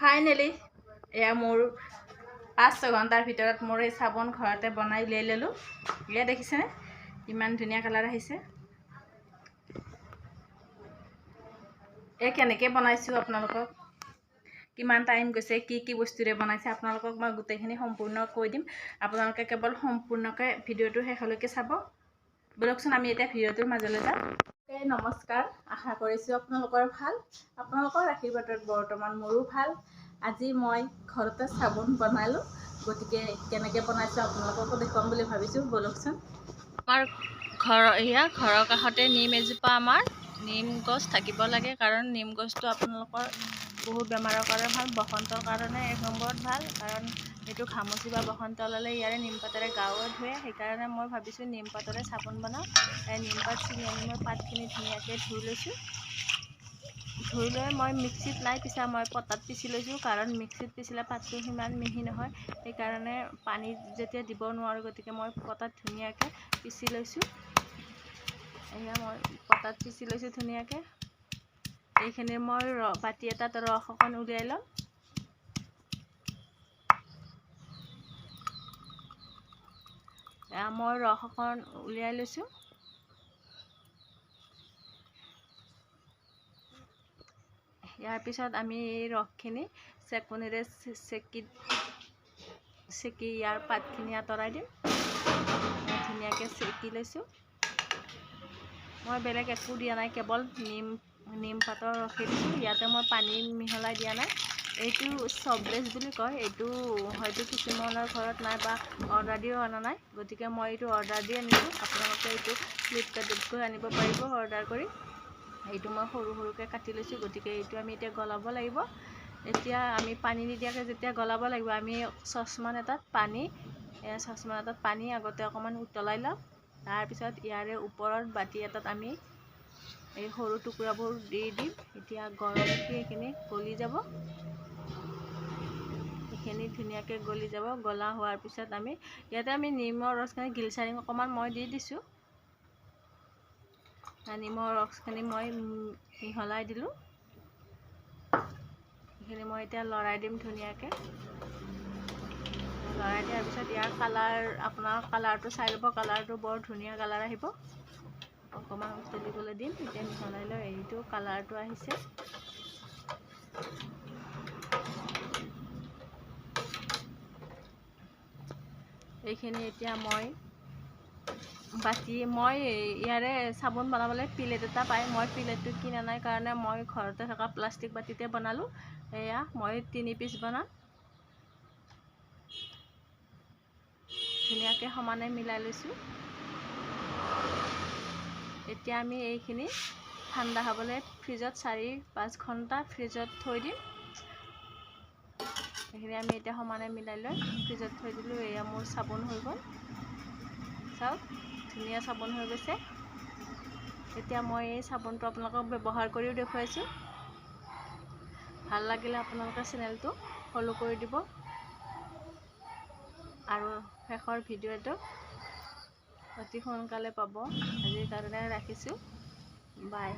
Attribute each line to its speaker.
Speaker 1: Finally এয়া মোৰ 5-6 ঘণ্টাৰ ভিতৰত মোৰ এই চাবোন ঘৰতে বনাই উলিয়াই ল'লোঁ। এয়া দেখিছেনে ইমান ধুনীয়া কালাৰ আহিছে। এই কেনেকৈ বনাইছোঁ, আপোনালোকক কিমান টাইম গৈছে, কি কি বস্তুৰে বনাইছে আপোনালোকক মই গোটেইখিনি সম্পূৰ্ণ কৈ দিম। আপোনালোকে কেৱল সম্পূৰ্ণকৈ ভিডিঅ'টো শেষলৈকে চাব। ব'লকচোন আমি এতিয়া ভিডিঅ'টোৰ মাজলৈ যাম। এই নমস্কাৰ, আশা কৰিছোঁ আপোনালোকৰ ভাল। আপোনালোকৰ আশীৰ্বাদত বৰ্তমান মোৰো ভাল। আজি মই ঘৰতে চাবোন বনালোঁ, গতিকে কেনেকৈ বনাইছোঁ আপোনালোককো দেখুৱাম বুলি ভাবিছোঁ। ব'লকচোন। আমাৰ ঘৰৰ এয়া ঘৰৰ কাষতে নিম এজোপা, আমাৰ নিম গছ থাকিব লাগে, কাৰণ নিম গছটো আপোনালোকৰ বহুত বেমাৰৰ কাৰণে ভাল, বসন্তৰ কাৰণে এক নম্বৰত ভাল। কাৰণ এইটো ঘামচি বা বসন্ত ওলালে ইয়াৰে নিমপাতেৰে গাও ধুৱে। সেইকাৰণে মই ভাবিছোঁ নিমপাতেৰে চাবোন বনাওঁ। নিমপাত ছিঙি আনি মই পাতখিনি ধুনীয়াকৈ ধুই লৈছোঁ। ধুই লৈ মই মিক্সিত নাই পিছা, মই পটাত পিচি লৈছোঁ, কাৰণ মিক্সিত পিচিলে পাতটো সিমান মিহি নহয়। সেইকাৰণে পানী যেতিয়া দিব নোৱাৰোঁ, গতিকে মই পটাত ধুনীয়াকৈ পিচি লৈছোঁ। এয়া মই পটাত পিচি লৈছোঁ ধুনীয়াকৈ। এইখিনি মই বাতি এটাত ৰস অকণ উলিয়াই ল'ম। মই ৰস অকণ উলিয়াই লৈছোঁ। ইয়াৰ পিছত আমি এই ৰসখিনি চেকনিৰে চেকি চেকি ইয়াৰ পাতখিনি আঁতৰাই দিম। ধুনীয়াকৈ চেকি লৈছোঁ। মই বেলেগ একো দিয়া নাই, কেৱল নিম পাতৰ ৰসে দিছোঁ। ইয়াতে মই পানী মিহলাই দিয়া নাই। এইটো চবলেছ বুলি কয়। এইটো হয়তো কিছুমানৰ ঘৰত নাই বা অৰ্ডাৰ দিও অনা নাই, গতিকে মই এইটো অৰ্ডাৰ দি আনিছোঁ। আপোনালোকে এইটো ফ্লিপকাৰ্টত গৈ আনিব পাৰিব অৰ্ডাৰ কৰি। এইটো মই সৰু সৰুকৈ কাটি লৈছোঁ, গতিকে এইটো আমি এতিয়া গলাব লাগিব। এতিয়া আমি পানী নিদিয়াকৈ যেতিয়া গলাব লাগিব, আমি চচমান এটাত পানী আগতে অকণমান উতলাই ল'ম। তাৰপিছত ইয়াৰে ওপৰত বাতি এটাত আমি এই সৰু টুকুৰাবোৰ দি দিম। এতিয়া গৰম উঠি এইখিনি গলি যাব, এইখিনি ধুনীয়াকৈ গলি যাব। গলা হোৱাৰ পিছত আমি ইয়াতে আমি নিমৰ ৰসখিনি, গ্লিচাৰিন অকণমান মই দি দিছোঁ। নিমৰ ৰসখিনি মই মিহলাই দিলোঁ। এইখিনি মই এতিয়া লৰাই দিম ধুনীয়াকৈ। লৰাই দিয়াৰ পিছত ইয়াৰ কালাৰ, আপোনাৰ কালাৰটো চাই ল'ব, কালাৰটো বৰ ধুনীয়া কালাৰ আহিব। অকণমান উতলিবলৈ দিম। এতিয়া মিহলাই লৈ এইটো কালাৰটো আহিছে। এইখিনি এতিয়া মই বাতি, মই ইয়াৰে চাবোন বনাবলৈ প্লেট এটা পায়, মই প্লেটটো কিনা নাই কাৰণে মই ঘৰতে থকা প্লাষ্টিক বাতিতে বনালোঁ। এয়া মই 3 পিচ বনাম। ধুনীয়াকৈ সমানে মিলাই লৈছোঁ। এতিয়া আমি এইখিনি ঠাণ্ডা হ'বলৈ ফ্ৰিজত 4-5 ঘণ্টা ফ্ৰিজত থৈ দিম। এইখিনি আমি এতিয়া সমানে মিলাই লৈ ফ্ৰিজত থৈ দিলোঁ। এয়া মোৰ চাবোন হৈ গ'ল। চাওক, ধুনীয়া চাবোন হৈ গৈছে। এতিয়া মই এই চাবোনটো আপোনালোকক ব্যৱহাৰ কৰিও দেখুৱাইছোঁ। ভাল লাগিলে আপোনালোকে চেনেলটো ফ'ল' কৰি দিব আৰু শেষৰ ভিডিঅ'টো অতি সোনকালে পাব। আজিৰ কাৰণে ৰাখিছোঁ, বাই।